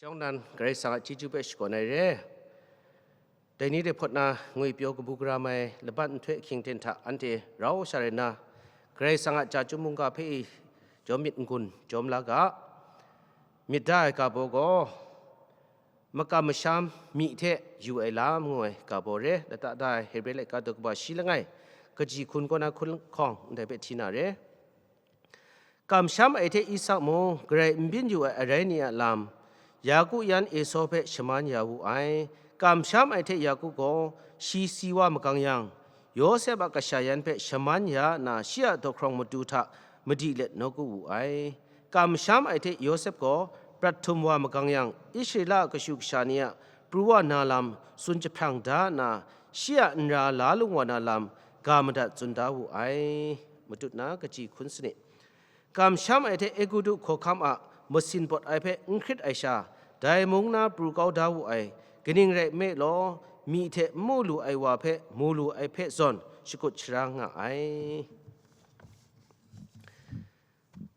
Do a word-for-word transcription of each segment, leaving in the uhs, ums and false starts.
Shawng nan Karai Kasang a chyeju hpe shakawn ai re. Dai ni de hpawt na ngwi pyaw kabu gara mai laban nhtoi ahkying ten hta anhte rau sha rai nna, Karai Kasang a chyeju mungga hpe i jawm myit n-gun jawm la ga. Myit da ai ga baw gaw, makam masham myi hte yu ai lam ngu ai ga baw re. Lata da ai Hebre laika daw kaba shi langai, kaji hkun kaw na hkun lahkawng ndai hpe hti na re. Kamsham ai hte Isak mung, Karai n byin yu ai arai ni a lam, Yaku yan Esau hpe shaman ya wu ai. Kamsham ai hte Yaku gaw, shi si wa magang yang, Yawsep a kasha yan hpe shaman ya nna, shi a dawhkrawng matu hta madi let nawku wu ai. Kamsham ai hte Yawsep gaw, prat htum wa magang yang, Israela a kashu kasha ni a pru wa na lam tsun jahprang da nna, shi a nra la lung wa na lam ga madat tsun da wu ai. Matut na kaji hkun sanit. Kamsham ai hte Egutu hkawhkam a masin pawt ai hpe n hkrit ai sha, dai mung na pru kau da wu ai, kaning rai nme law, myi hte n mu lu ai wa hpe mu lu ai hpe zawn shakut sharang nga ai.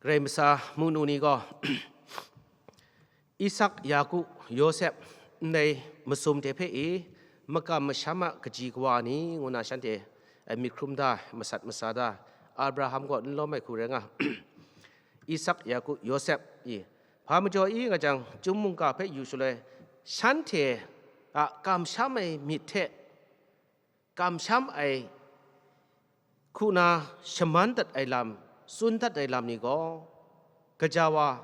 Karai masa mu nu ni gaw, Isak, Yaku, Yawsep, ndai masum hte hpe e, makam masham a kaji kawa ni ngu na shanhte, eh, myit hkrum da, masat masa da, Abraham gaw n lawm ai hku rai nga, Isak, Yaku, Yawsep, i, hpa majaw i nga jang, chyum mungga hpe yu shaloi, shanhte a kamsham ai myit hte, kamsham ai hku na shaman dat ai lam, tsun dat ai lam ni gaw, gaja wa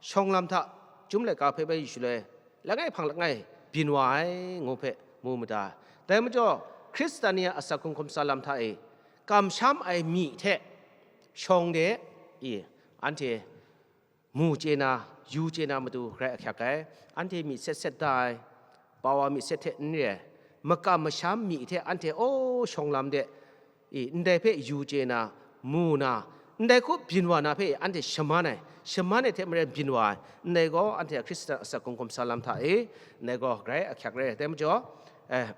shawng lam hta chyum laika hpe bai yu shaloi, langai hpang langai byin wa ai ngu hpe mu mada. Dai majaw, Hkristan ni a asak hkum hkum sa lam hta e, kamsham ai myi hte shawng de i, anhte mu chye na, yu chye na matu grai ahkyak ai, anhte myit set set da ai, pau a myit set hte n re ai, makam masham myi hte anhte aw shawng lam de, i, ndai hpe yu chye na, mu na, ndai hku byin wa na hpe anhte shaman ai, shaman ai hte maren byin wa ai, ndai gaw anhte a Hkristan asak hkum hkum sa lam hta e, ndai gaw grai ahkyak rai ai. Dai majaw, eh,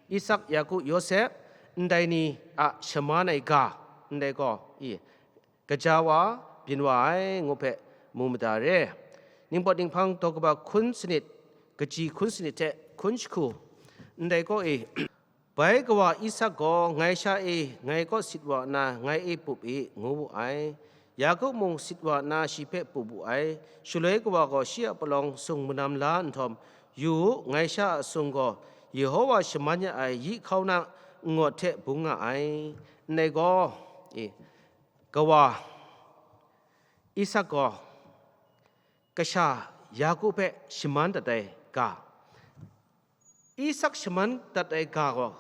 Isak, Yaku, Yawsep, ndai ni a shaman ai ga, ndai gaw, i, gaja wa, byin wa ai ngu hpe mu mada re. Ningpawt ninghpang daw kaba hkun sanit, kaji hkun sanit hte hkun jahku, ndai kaw e, bai kawa Isak gaw, "Ngai sha e, ngai kaw sit wa nna, ngai e pup i," ngu wu ai. Yaku mung sit wa nna shi hpe pup wu ai. Shaloi kawa gaw shi a palawng sung manam la nhtawm, yu u, ngai sha a sung gaw, Yehova shaman ya ai yi hkau na nngawt hte bung nga ai. Ndai gaw, e, kawa Isak gaw kasha Yaku hpe shaman dat ai ga, Isak shaman dat ai ga gaw,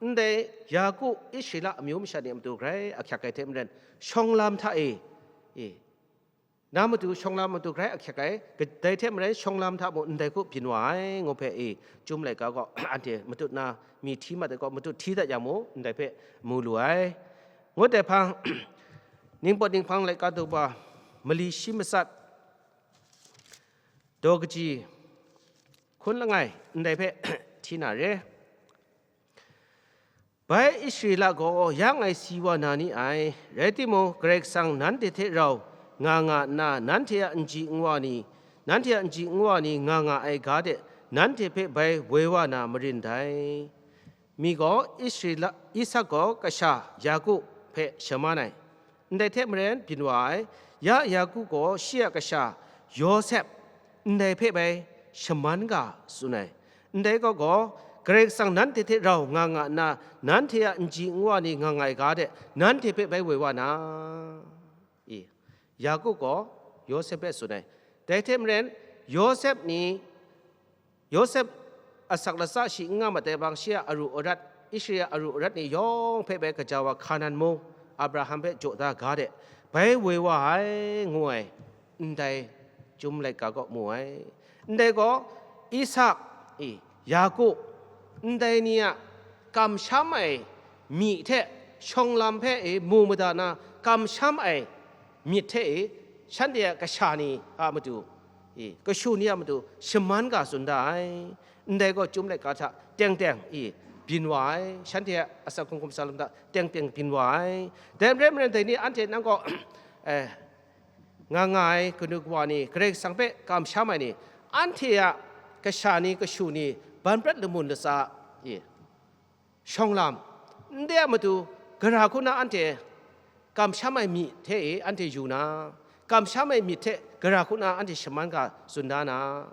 ndai Yaku Israela amyu masha ni a matu grai ahkyak ai hte maren, shawng lam hta e, e, na matu shawng lam matu grai ahkyak ai, dai hte maren shawng lam hta mung ndai hku byin wa ai ngu hpe, e, Chyum laika gaw anhte matut na, mi hti mat ai gaw matut hti dat yang mung, ndai hpe mu lu ai. Ngut ai hpang, Ningpawt Ninghpang laika daw kaba mali shi matsat, daw kaji hkun langai, ndai hpe hti na re. Bai Israela gaw ya ngai si wa na ni ai, rai timung, Karai Kasang nanhte hte rau nga nga nna, nanhte a nji nwa ni, nanhte a nji nwa ni nga nga ai ga de, nanhte hpe bai woi wa na marin dai. Mi gaw Israela, Isak gaw kasha Yaku hpe shaman ai, ndai hte maren byin wa ai, ya Yaku gaw shi a kasha Yawsep ndai hpe bai shaman ga tsun ai. Ndai gaw gaw, Karai Kasang nanhte hte rau nga nga nna, nanhte a nji nwa ni nga nga ai ga de, nanhte hpe bai woi wa na, i, Yaku gaw Yawsep hpe tsun ai. Dai hte maren, Yawsep ni, Yawsep asak latsa shi n nga mat ai bang, shi a aru arat, Israela aru arat ni yawng hpe bai gaja wa Hkanan mung, Abraham hpe jaw da ga de, bai woi wa ai, ngu ai, ndai Chyum laika gaw mu ai. Ndai gaw, Isak, i, Yaku, ndai ni a kamsham ai myi hte shawng lam hpe, e, mu mada na, kamsham ai myit hte, e, shanhte a kasha ni a matu, e, kashu ni a matu shaman ga tsun da ai. Ndai gaw Chyum laika hta teng teng, e, byin wa ai, shanhte a asak hkum hkum sa lam hta teng teng byin wa ai. Dai rai maren, dai ni anhte nang gaw, eh, nga nga ai kanu kawa ni, Karai Kasang hpe kamsham ai ni, Anhte a kasha ni, kashu ni, ban prat lamun latsa e, shawng lam, ndai a matu, gara hku na anhte kamsham ai myi hte e anhte yu na, kamsham ai myit hte gara hku na anhte shaman ga tsun da na,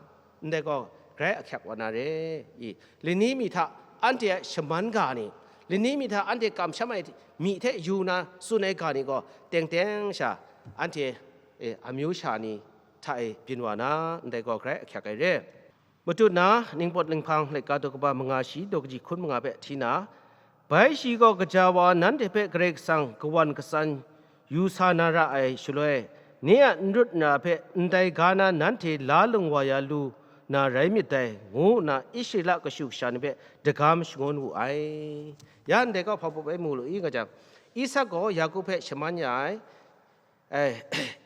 ndai gaw grai ahkyak wa na re i, lani mi hta anhte a shaman ga ni, lani mi hta anhte kamsham ai myi hte yu na tsun ai ga ni gaw, teng teng sha anhte, e, amyu sha ni hta e byin wa na, ndai gaw grai ahkyak ai re. Matut na, Ningpawt Ninghpang laika daw kaba manga shi daw kaji hkun manga hpe hti na, bai shi gaw gaja wa nanhte hpe Karai Kasang kawan katsan yu sa na ra ai shaloi, nye a n rut n ra hpe ndai ga na nanhte la lung wa ya lu na rai myit dai, ngu nna Israela kashu kasha ni hpe dagam shangun wu ai. Ya ndai gaw hpa baw bai mu lu i nga jang, Isak gaw Yaku hpe shaman ya ai, e,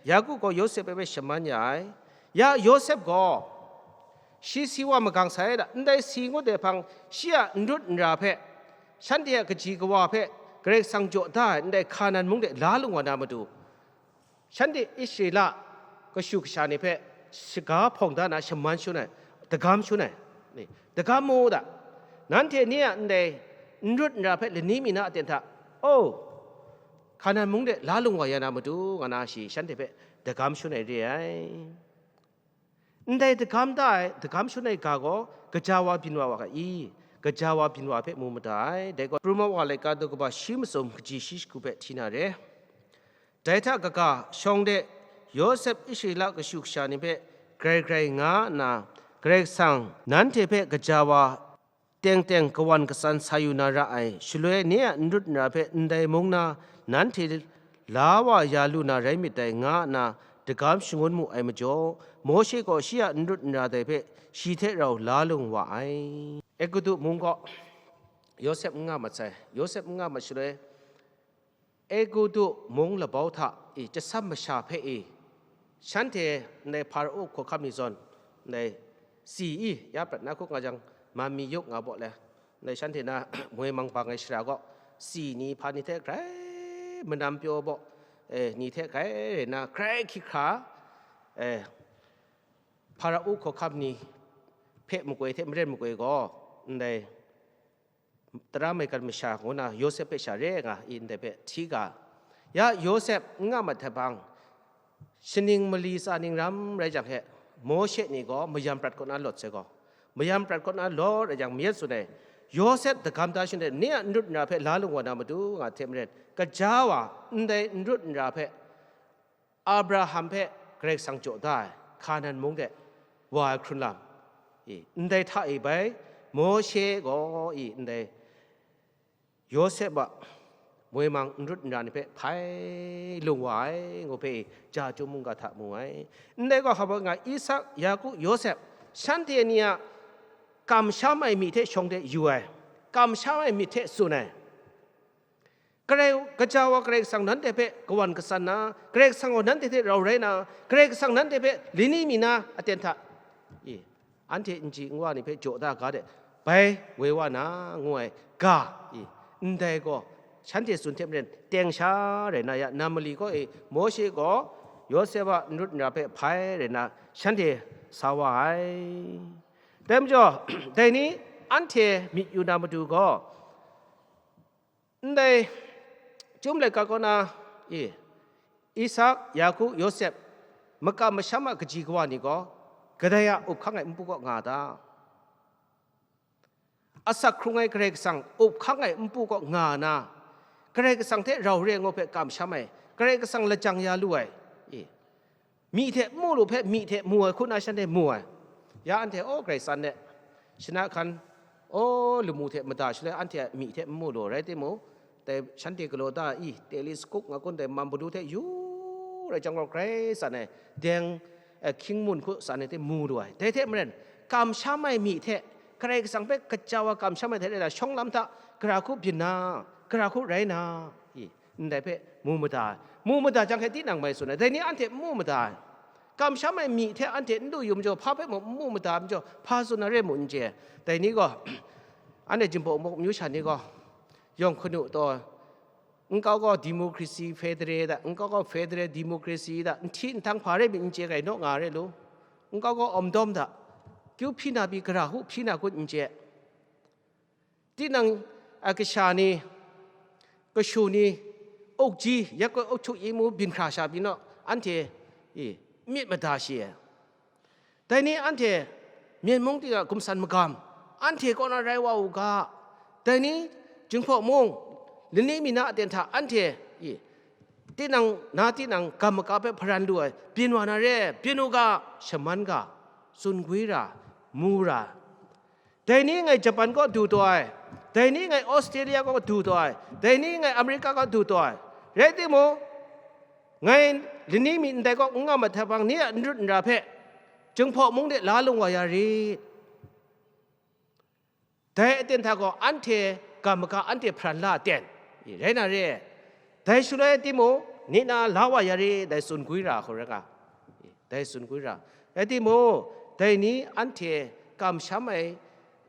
Yaku gaw Yawsep hpe bai shaman ya ai. Ya Yawsep gaw shi si wa magang sai da, ndai si ngut ai hpang, shi a n rut n ra hpe, shanhte a kaji kawa hpe Karai Kasang jaw da ai, ndai Hkanan mung de la lung wa na matu, shanhte Israela kashu kasha ni hpe shaga hpawng da na shaman shangun ai, dagam shangun ai, ni, dagam mu da, nanhte ni a ndai n rut n ra hpe lani mi na aten hta, o, Hkanan mung de la lung wa ya na matu, nga na shi shanhte hpe dagam shangun ai re ai. Ndai dagam da ai, dagam shangun ai ga gaw, gaja wa byin wa wa ga i, gaja wa byin wa hpe mu mada ai. Dai gaw, Roma wa laika daw kaba shi masum kaji shi shagu hpe hti na re. Dai hta kaga, shawng de Yawsep Israela kashu kasha ni hpe grai grai nga nna, Karai Kasang nanhte hpe gaja wa teng teng kawan katsan sa yu na ra ai, shaloi nye a n rut n ra hpe ndai mung na nanhte la wa ya lu na rai myit dai, nga nna dagam shangun mu ai majaw, Mawshe gaw shi a n rut n ra dai hpe shi hte rau la lung wa ai. Egutu mung gaw Yawsep n nga mat sai. Yawsep n nga mat shaloi, Egutu mung labau hta i, chyasam masha hpe i, shanhte ndai Hpara-u hkawhkam ni zawn ndai si i, ya prat na hku nga jang, man mi yuk nga baw le, ndai shanhte na moi mang bang ai shara gaw, si ni hpa ni hte grai manam pyaw baw, e, ni hte grai rai na, grai hkyi hkra, e, Hpara-u hkawhkam ni hpe makoi hte maren makoi gaw, ndai tara maigan masha ngu na Yawsep hpe sha re nga i ndai hpe hti ga. Ya Yawsep n nga mat hte bang, shaning mali tsa ning ram rai jang he, Mawshe ni gaw mayam prat kaw na lawt sai gaw, mayam prat kaw na lawt rai jang, mayat tsun ai, Yawsep dagam da shin de, nye a n rut n ra hpe la lung wa na matu, nga hte maren, gaja wa ndai n rut n ra hpe Abraham hpe Karai Kasang jaw da ai, Hkanan mung de wa ai hkrun lam, i, ndai hta e bai, Mawshe gaw, i, ndai Yawsep a moi mang n rut n ra ni hpe hpai lung wa ai, ngu hpe, i, ja chyum mungga hta mu ai. Ndai gaw hpa nga, Isak, Yaku, Yawsep, shanhte ni a kamsham ai myi hte shawng de yu ai, kamsham ai myit hte tsun ai. Karai, gaja wa Karai Kasang nanhte hpe kawan katsan na, Karai Kasang gaw nanhte hte rau rai na, Karai Kasang nanhte hpe lani mi na aten hta, i, anhte n ji n wa ni hpe jaw da ga de, bai woi wa na, ngu ai ga, i, ndai gaw shanhte tsun hte maren teng sha rai na ya, nam mali kaw e, Mawshe gaw Yawsep a n rut n ra hpe hpai rai na, shanhte sa wa ai. Dai majaw, dai ni anhte myit yu na matu gaw, ndai Chyum laika kaw na, e, Isak, Yaku, Yawsep, makam masham a kaji kawa ni gaw, kadai a up hkang ai npu kaw nga ta? Asak hkrung ai Karai Kasang up hkang ai npu kaw nga na, Karai Kasang hte rau re ai ngu hpe kamsham ai, Karai Kasang lajang ya lu ai, e, myi hte n mu lu hpe, myi hte mu ai hku na shanhte mu ai. Ya anhte, aw, Karai Kasang e, shana hkan, aw, lamu hte mada shaloi anhte a myi hte n mu lu, rai timung, dai shanhte galaw da i, telescope nga kun dai man madu hte yu rai jang gaw, Karai Kasang e, deng, eh, hkying mun hku tsan ai hte mu lu ai. Dai hte maren, kamsham ai myi hte, Karai Kasang hpe gaja wa kamsham ai hte rena, shawng lam hta, gara hku byin na, gara hku rai na, i, ndai hpe mu mada ai. Mu mada jang hte tinang mai tsun ai, dai ni anhte n mu mada ai. Kamsham ai myi hte anhte n du yu majaw, hpa hpe mung n mu mada majaw, hpa tsun na re mu n chye. Dai ni gaw, anhte Jinghpaw Wunpawng myu sha ni gaw, yawng hkanu taw, nkau gaw democracy federal da, nkau gaw federal democracy da, nhti nhtang hpa rai myit n chye, gai naw nga re lu, nkau gaw awmdawm da, Kyu hpyi na pyi, gara hu hpyi na kut n chye. Tinang a kasha ni, kashu ni, ukji, yakoi uktu imu byin hkra sha pyi naw, anhte, i, myit mada shi ai. Dai ni anhte myen mung ting a gumsan magam, anhte kaw na rai wa u ga. Dai ni Jinghpaw mung, lani mi na aten hta anhte, i, tinang na tinang gam maga hpe hparan lu ai, byin wa na re, byin u ga, shaman ga, tsun gwi ra, mu ra. Dai ni ngai Japan kaw du taw ai, dai ni ngai Australia kaw du taw ai, dai ni ngai America kaw du taw ai. Rai timung, ngai lani mi ndai kaw n nga mat hta hpang, ni a n rut n ra hpe Jinghpaw mung de la lung wa ya rit. Dai aten hta gaw anhte ga maga anhte hparan la ten, rai na re ai. Dai shaloi timung, ni na la wa ya rit, dai tsun gwi ra hku rai nga, dai tsun gwi ra. Rai timung, dai ni anhte kamsham ai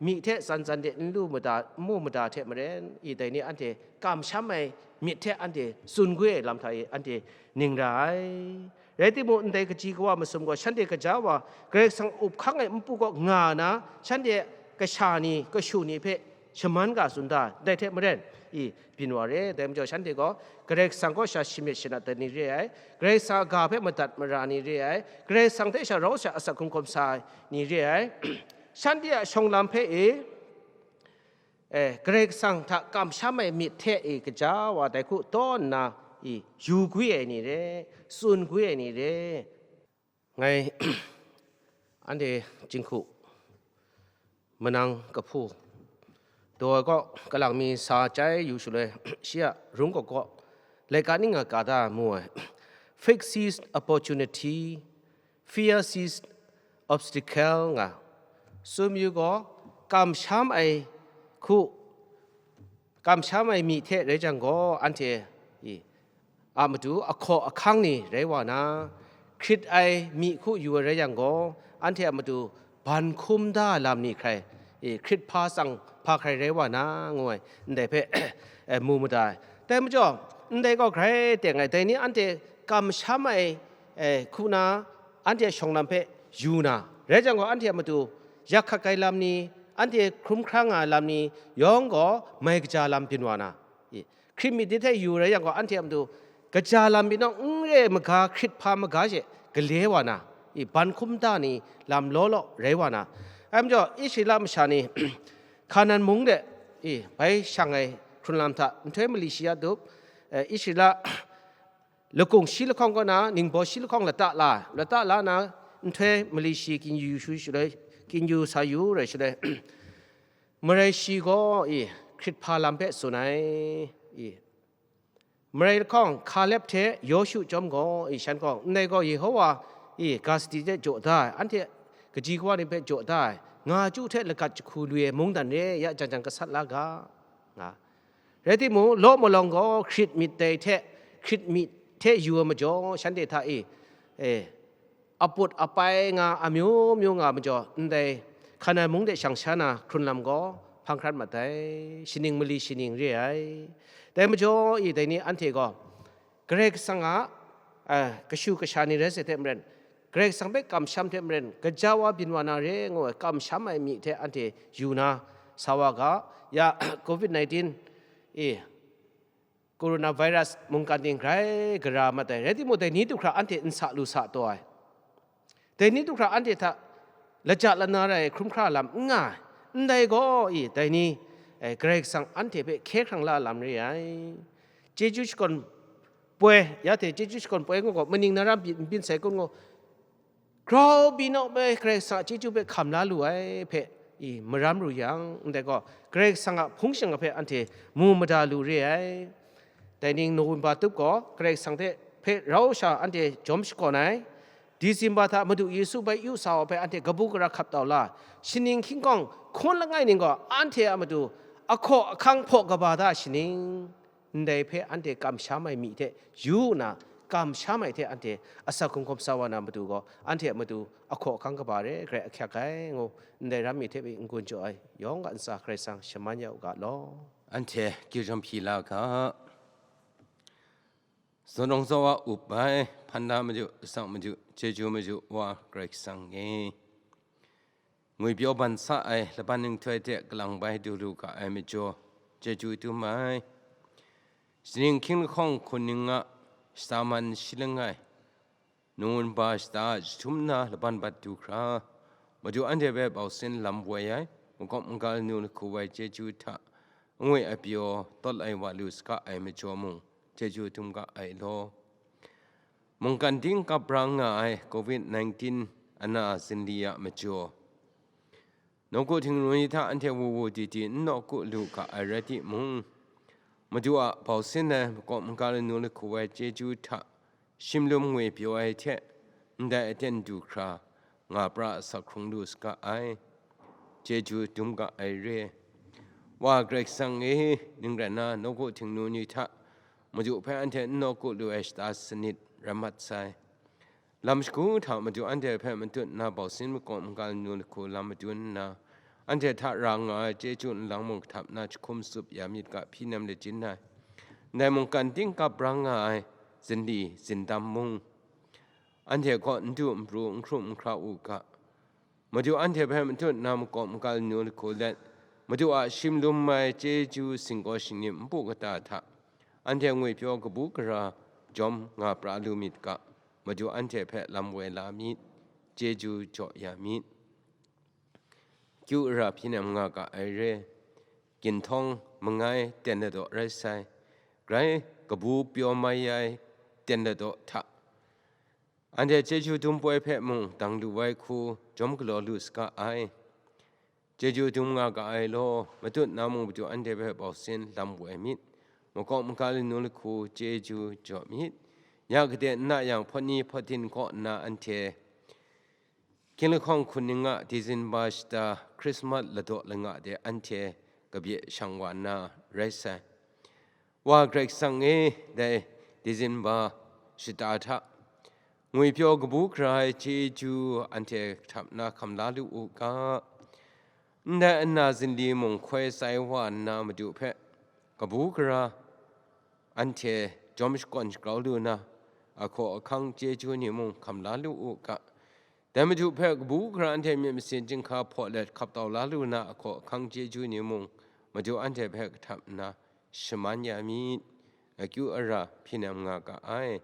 myi hte tsan tsan de n lu mada, n mu mada hte maren, i, dai ni anhte kamsham ai myit hte anhte tsun gwi ai lam hta e anhte ning ra ai. Rai timung, ndai kaji kawa masum gaw shanhte gaja wa Karai Kasang up hkang ai npu kaw nga na, shanhte kasha ni, kashu ni hpe shaman ga tsun da, dai hte maren, i, byin wa re. Dai majaw, shanhte gaw Karai Kasang kaw sha shi myit shanat dat ni re ai, Karai Kasang a ga hpe madat mara ni re ai, Karai Kasang hte sha rau sha asak hkrung hkawm sa ai ni re ai. Shanhte a shawng lam hpe e, e, Karai Kasang hta kamsham ai myit hte e, gaja wa dai hku taw nna, i, yu gwi ai ni re, tsun gwi ai ni re. Ngai, anhte Jinghku, Manang Kahpu, daw ai kaw, kalang mi sa chyai yu shaloi, shi a rung kaw kaw, laika ning a ka da mu ai, fake seized opportunity, fear seized obstacle nga, tsun yu gaw, kamsham ai hku, kamsham ai myi hte rai jang gaw, anhte, i, a matu ahkaw ahkang ni rai wa na, hkrit ai myi hku yu ai rai yang gaw, anhte a matu ban hkum da ai lam ni hkrai, i, hkrit hpa tsang hpa hkrai rai wa na, ngu ai, ndai hpe, e, mu mada ai. Dai majaw, ndai gaw grai teng ai, dai ni anhte kamsham ai, e, hku na, anhte a shawng lam hpe yu na, rai jang gaw, anhte a matu yak hkat ai lam ni, anhte hkrum hkra nga ai lam ni yawng gaw mai kaja lam byin wa na, i, hkrit myit ni hte yu rai yang gaw, anhte a matu kaja lam byin nawng n re ai maga, hkrit hpa maga she gale wa na, i, ban hkum da ni lam law law rai wa na. Ai majaw, Israela masha ni Hkanan mung de, i, bai shang ai hkrun lam hta nhtoi mali shi a dup, e, Israela lakung shi lahkawng kaw na, ningbaw shi lahkawng lata la, lata la na, nhtoi mali shi kyin yu shu shaloi, kyin yu sa yu rai shaloi, marai shi gaw, i, hkrit hpa lam hpe tsun ai, i, marai lahkawng Hkalep hte Yawshu chyawm gaw, i, shan gaw, ndai gaw Yehowa, i, ga sadi hte jaw da ai, anhte kaji kawa ni hpe jaw da ai, nga chyu hte lagat jahku lu ai mungdan re ya jang jang gasat la ga, nga. Rai timung, law malawng gaw hkrit myit dai hte, hkrit myit hte yu ai majaw, shanhte hta e, e, aput apai nga amyu myu nga majaw, ndai Hkanan mung de shang sha na hkrun lam gaw hpang hkrat mat ai, shaning mali shaning re ai. Dai majaw, i, dai ni anhte gaw Karai Kasang a, a, kashu kasha ni rai sai hte maren, Karai Kasang hpe kamsham hte maren, gaja wa byin wa na re ngu ai kamsham ai myi hte anhte yu na sa wa ga, ya, covid nineteen, e, coronavirus mungkan ting grai gara mat ai, rai timung, dai ni du hkra anhte n sa lu sa taw ai. Dai ni du hkra anhte hta laja lana rai hkrum hkra lam n nga ai. Ndai gaw, i, dai ni, e, Karai Kasang anhte hpe hkye hkrang la lam re ai. Chyeju shakawn poi, ya hte chyeju shakawn poi ngu gaw, maning na ram byin, byin sai kun ngu, grau byin naw bai Karai Kasang a chyeju hpe hkam la lu ai hpe, i, maram ru yang, ndai gaw, Karai Kasang a hpung shing hpe anhte mu mada lu re ai. Dai ning November tup gaw, Karai Kasang hte hpe rau sha anhte jawm shakawn ai. December hta Madu Yesu bai yu sa wa hpe anhte kabu gara hkap tau la, shaning hkying kawng hkun langai ning gaw, anhte a matu ahkaw ahkang hpaw kaba da shaning, ndai hpe anhte kamsham ai myi hte yu nna, kamsham ai hte anhte asak hkrung hkawm sa wa na matu gaw, anhte a matu ahkaw ahkang kaba re, grai ahkyak ai, ngu, ndai ram mi hte n-gun jaw ai, yawng a ntsa Karai Kasang shaman ya u ga law. Anhte kyu jawm hpyi la ga. Zawn rawng zawn wa up ai, hpan da maju, asak maju, chyeju maju wa Karai Kasang e. Ngwipyaw ban sa ai laban nhtoi hte kalang bai du lu ga ai majaw, chyeju dum ai. Shaning hkying lahkawng hkun ning a shata man shi langai, nungwun ba shata jahtum na laban bat du hkra, Madu anhte hpe bau sin lam woi ai, makawp maga lanu lahku woi chyeju hta, angwi apyaw tawt lai wa lu saga ai majaw mung, chyeju dum ga ai law. Mungkan ting kap ra nga ai covid nineteen ana zinli a majaw, nawku htingnu ni hta anhte wu wu di di n nawku lu ga ai rai timung, Madu a bau sin ai makawp maga lanu lahku woi chyeju hta, shimlum ngwipyaw ai hte ndai aten du hkra, nga pra asak hkrung lu saga ai. Chyeju dum ga ai re. Wa Karai Kasang e, ning rai nna, nawku htingnu ni hta Madu hpe anhte n nawku lu ai shata sanit rai mat sai. Lam shagu hta Madu anhte hpe matut nna bau sin makawp maga lanu lahku lam madun nna, anhte hta ra nga ai chyeju nlang mung kahtap nna jahkum tsup ya myit ga hpyi nem lajin ai. Ndai mungkan ting kap ra nga ai zinli zindam mung, anhte kaw n du n pru, n hkrum n hkra u ga. Madu anhte hpe matut nna makawp maga lanu lahku let, Madu a shimlum ai chyeju singgaw shingnim npu kata hta, anhte ngwipyaw kabu gara jawm nga pra lu myit ga, Madu anhte hpe lam woi la myit, chyeju jaw ya myit. Kyu ara hpyi nem nga ga ai re. Ginhtawng mangai ten ladaw rai sai, grai kabu pyaw mai ai ten ladaw hta, anhte chyeju dum poi hpe mung dang lu ai hku jawm galaw lu saga ai. Chyeju dum nga ga ai law, matut na mung Madu anhte hpe bau sin lam woi myit, makawp maga lanu lahku chyeju jaw myit. Ya gade n na yang, hpawt ni hpawt din kaw nna anhte hkying lahkawng hkun ning a Disemba shata Hkrismat ladaw langa de anhte kabye shang wa na rai sai. Wa Karai Kasang e, dai Disemba shata hta, ngwipyaw kabu gara ai chyeju anhte kahtap na hkam la lu u ga. Ndai ana zinli mung hkoi tsai wa nna Madu hpe kabu gara anhte jawm shakawn shagrau lu na, ahkaw ahkang chyeju ni mung hkam la lu u ga. Dai Madu hpe kabu gara anhte myit masin chyinghka hpaw let hkap tau la lu na, ahkaw ahkang chyeju ni mung Madu anhte hpe kahtap nna shaman ya myit. Akyu ara hpyi nem nga ga ai.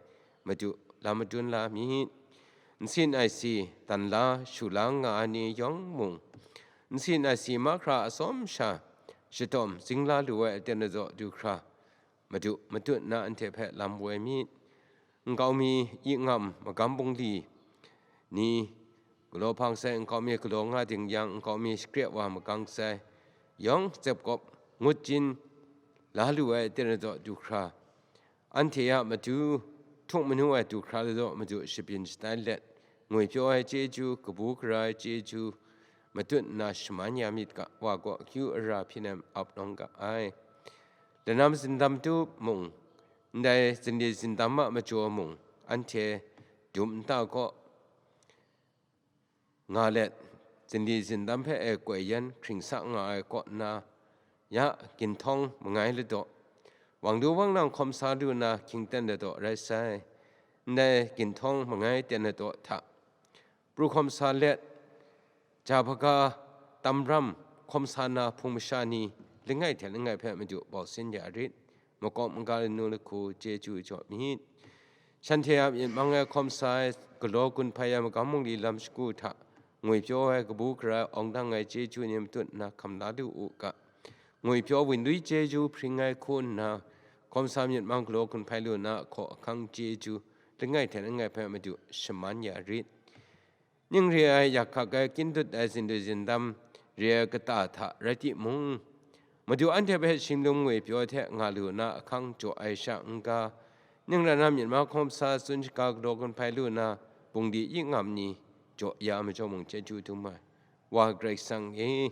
Madu, lam madun la myit. Nsin ai si, dan la, shu la nga ai ni yawng mung, nsin ai si mahkra atsawm sha, shadawm zing la lu ai aten ladaw du hkra, Madu, matut na anhte hpe lam woi myit. Nkau mi, yi ngam, magam bungli ni, galaw hpang sai, nkau mi galaw nga ding yang, nkau mi shakre wa magang sai, yawng tsep kawp ngut jin la lu ai aten ladaw du hkra, anhte a matu htung manu ai du hkra ladaw Madu shabyin shatai let, ngwipyaw ai chyeju, kabu gara ai chyeju, matut nna shaman ya myit ga, wa gaw akyu ara hpyi nem ap nawng ga ai. Lanam zindam tu mung, ndai zinli zindam a majaw mung, anhte dum nta kaw nga let, zinli zindam hpe e koi yan hkring sa nga ai kaw nna, ya ginhtawng mangai ladaw, wang du wang nang hkawm sa lu na hkying ten ladaw rai sai. Ndai ginhtawng mangai ten ladaw hta, pru hkawm sa let, ja hpaga, tam ram hkawm sa na hpung masha ni, langai hte langai hpe Madu bau sin ya rit, makawp maga lanu lahku chyeju jaw myit. Shanhte a myit mang ai hkawm sa ai, galaw gun hpai ai magam bungli lam shagu hta, ngwipyaw ai kabu gara ai awng dang ai chyeju ni matut nna hkam la lu u ga. Ngwipyaw wunlui chyeju hpring ai hku nna, hkawm sa myit mang galaw gun hpai lu na, ahkaw ahkang chyeju langai hte langai hpe Madu shaman ya rit. Ning re ai, yak hkak ai, kyin dut ai, zindui zindam re ai kata hta rai timung, Madu anhte hpe shimlum ngwipyaw hte nga lu na ahkang jaw ai sha n-ga, ning rai na myit mahkawm sa tsun shaga galaw gun hpai lu na bungli yi ngam ni jaw ya majaw mung chyeju dum ai, Wa Karai Kasang e.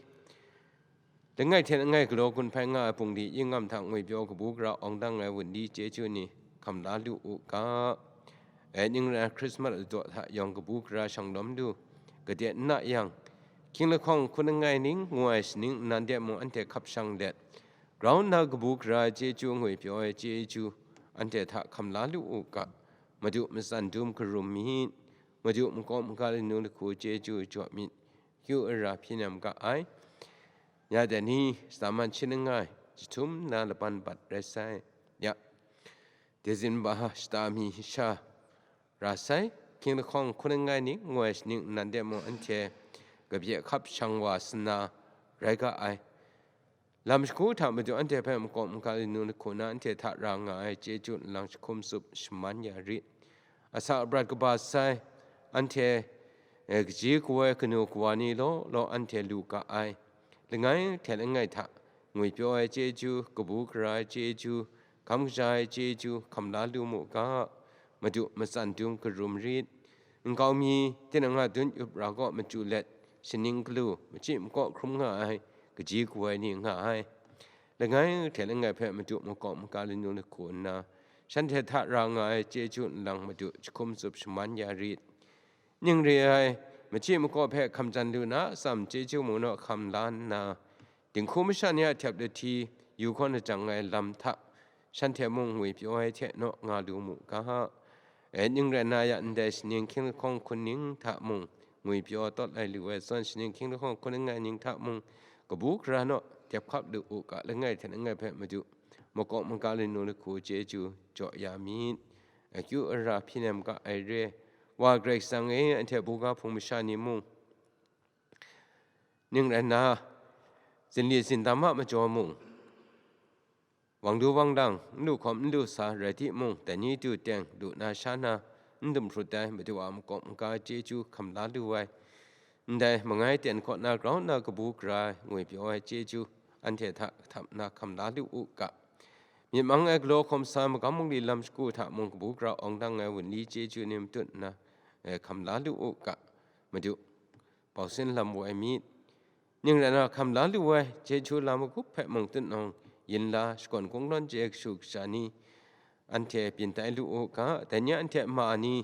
Langai hte langai galaw gun hpai nga ai bungli yi ngam hta ngwipyaw kabu gara awng dang ai wunli chyeju ni hkam la lu u ga. E, ning rai na Hkrismat ladaw hta yawng kabu gara shang lawm lu, gade n na yang, hkying lahkawng hkun langai ning ngu ai shaning nnan de mung anhte hkap shang let, grau nna kabu gara chyeju ngwipyaw ai chyeju anhte hta hkam la lu u ga. Madu matsan dum karum myit. Madu makawp maga lanu lahku chyeju jaw myit. kyu ara hpyi nem ga ai. Ya dai ni, shata man shi langai jahtum na laban bat rai sai. Ya, dizin ba shata mi sha ra sai, hkying lahkawng hkun langai ning, ngoi shaning nnan de mung anhte kabye hkap shang wa sana rai ga ai. Lam shagu hta Madu anhte hpe makawp maga lanu lahku na anhte hta ra nga ai chyeju nlang jahkum tsup shaman ya rit. Asak abrat kaba sai, anhte, eh, kaji kawoi kanu kawa ni law law anhte lu ga ai. Langai hte langai hta ngwipyaw ai chyeju, kabu gara ai chyeju, hkam kaja ai chyeju hkam la lu mu ga. Madu matsan dum karum rit. Nkau mi, tinang a dun yup ra kaw machyu let, shaning galu, machyi makaw hkrum nga ai, kaji kawoi ni nga ai. Langai hte langai hpe Madu makawp maga lanu lahku nna, shanhte hta ra nga ai chyeju nlang Madu jahkum tsup shaman ya rit. Ning re ai, machyi makaw hpe hkam jan lu na atsam chyeju mung naw hkam la nna, dinghku masha ni a htyep lahti yu hkawn lajang ai lam hta, shanhte mung ngwipyaw ai hte naw nga lu mu ga. E, ning rai nna ya ndai shaning hkying lahkawng hkun ning hta mung ngwipyaw tawt lai lu ai zawn, shaning hkying lahkawng hkun langai ning hta mung kabu gara naw dep hkap lu u ga, langai hte langai hpe Madu makawp maga lanu lahku chyeju jaw ya myit. Akyu ara hpyi nem ga ai re. Wa Karai Kasang e, anhte buga hpung masha ni mung, ning rai nna, zinli zindam a majaw mung, wang du wang lang, n lu hkawm n lu sa rai timung, dai ni du teng lu na sha na, n dum hprut ai Madu a makawp maga chyeju hkam la lu ai. Ndai mangai ten kaw na grau nna kabu gara ai ngwipyaw ai chyeju, anhte hta kahtap nna hkam la lu u ga. Myit mang ai galaw hkawm sa magam bungli lam shagu hta mung kabu gara awng dang ai wunli chyeju ni matut nna, eh, hkam la lu u ga. Madu, bau sin lam woi myit. Ning rai na, hkam la lu ai chyeju lam magup hpe mung tutnawng, yin la, shakawn kungdawn chye kashu kasha ni, anhte byin tai lu u ga. Dai ni anhte ma ni,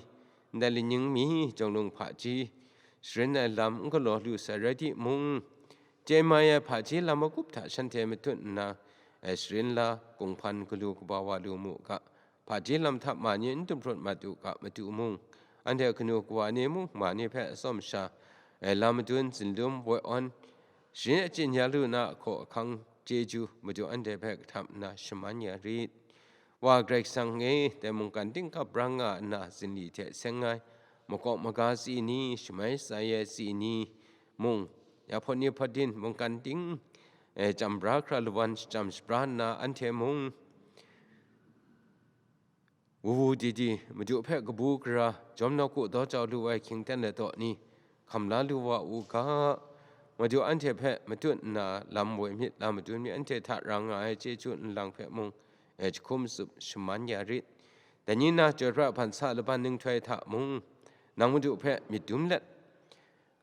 ndai laning mi, jawng lung hpaji sharin ai lam n galaw lu sai rai timung, chye mai ai hpaji lam magup hta shanhte matut nna, eh, sharin la, kunghpan galu kaba wa lu mu ga. Hpaji lam hta ma ni n dum hprut mat u ga, Madu mung, anhte kanu kawa ni mung ma ni hpe atsawm sha, eh, lam madun, zinlum, woi awn, sharin achyin ya lu na a hkaw ahkang chyeju, Madu anhte hpe kahtap nna shaman ya rit. Wa Karai Kasang e, dai mungkan ting kap brang nga nna zinli hte seng ai, makawp maga tsi ni, shamai shatsai ai tsi ni mung, ya hpawt ni hpawt din mungkan ting, eh, chyam bra hkra lawan shachyam shabra nna anhte mung, wu wu di di, Madu hpe kabu gara, jawm nawku daw jau lu ai hkying ten ladaw ni, hkam la lu wa u ga. Madu anhte hpe matut nna lam woi myit, lam madun myit, anhte hta ra nga ai chyeju nlang hpe mung, eh, jahkum tsup shaman ya rit. Dai ni na, chyoi pra hpan sa laban ninghtoi hta mung, nang Madu hpe myit dum let,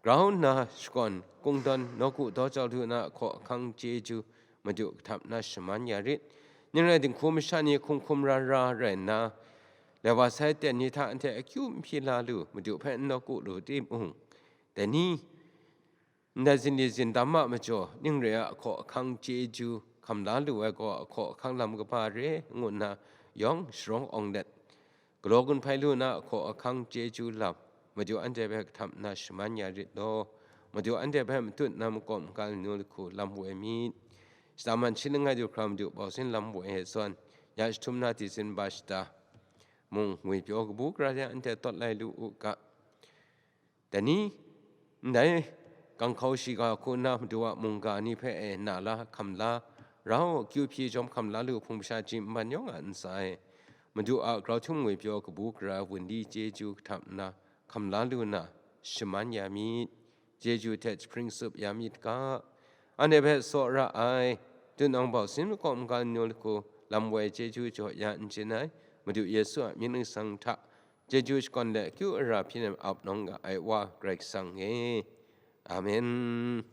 grau nna shakawn kungdawn nawku daw jau lu na a hkaw ahkang chyeju, Madu kahtap nna shaman ya rit. Ning rai dinghku masha ni hkum hkum ra ra rai nna, lai wa sai ten ni hta anhte akyu n hpyi la lu, Madu hpe n nawku lu timung, dai ni, ndai zinli zindam a majaw, ning re a hkaw ahkang chyeju hkam la lu ai gaw, a hkaw ahkang lam kaba re, ngu nna yawng sharawng awng let, galaw gun hpai lu na a hkaw ahkang chyeju lam, Madu anhte hpe kahtap nna shaman ya rit law. Madu anhte hpe matut nna makawp maga lanu lahku lam woi myit. Shata man shi langai du hkra Madu bau sin lam woi ai zawn, ya jahtum na dizin ba shata mung ngwipyaw kabu gara de anhte tawt lai lu u ga. Dai ni, ndai ganghkau shiga hku nna Madu a mungga ni hpe e na la, hkam la, rau akyu hpyi jawm hkam la lu hpung masha ji nban yawng a ntsa e, Madu a grau htum ngwipyaw kabu gara wunli chyeju kahtap nna hkam la lu na, shaman ya myit, chyeju hte jahpring tsup ya myit ga. Anhte hpe tsaw ra ai, tutnawng bau sin makawp maga lanu lahku lam woi chyeju jaw ya n chyen ai, Madu Yesu a myit ningsang hta, chyeju shakawn let akyu ara hpyi nem ap nawng ga ai Wa Karai Kasang e. Amen.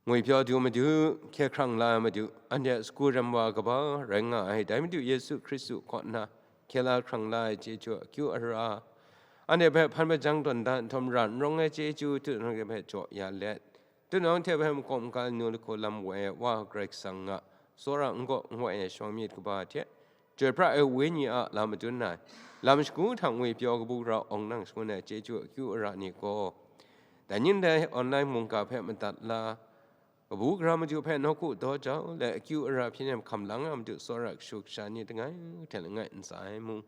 Ngwipyaw du Madu, hkye hkrang la ai Madu, anhte a sagu rem wa kaba rai nga ai, dai Madu Yesu Hkristu kaw nna hkye la hkrang la ai chyeju akyu ara, anhte hpe hpan hpajang tawn da nhtawm ra n rawng ai chyeju tutnawng hte hpe jaw ya let, tutnawng hte hpe makawp maga lanu lahku lam woi ai Wa Karai Kasang a tsawra n gaw n woi ai shawng myit kaba hte, Chyoi pra ai Wenyi a lam madun ai, lam shagu hta ngwipyaw kabu gara awng nang shangun ai chyeju akyu ara ni gaw, Dai ning dai online mungga hpe madat la, kabu gara Madu hpe nawku daw jau, let akyu ara hpyi nem hkam lang a Madu tsawra kashu kasha ni langai hte langai ntsa ai mung,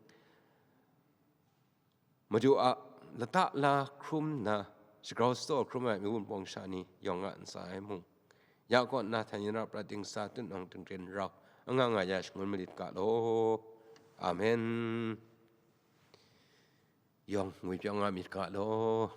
Madu a lata la hkrum nna, shagrau shadaw hkrum ai mawun pawng sha ni yawng a ntsa ai mung, ya kaw nna htan yin ra prat dingsa tut nawng dingren rau, anga nga ya shangun malit ga law. Amen. Yawng ngwipyaw nga myit ga law.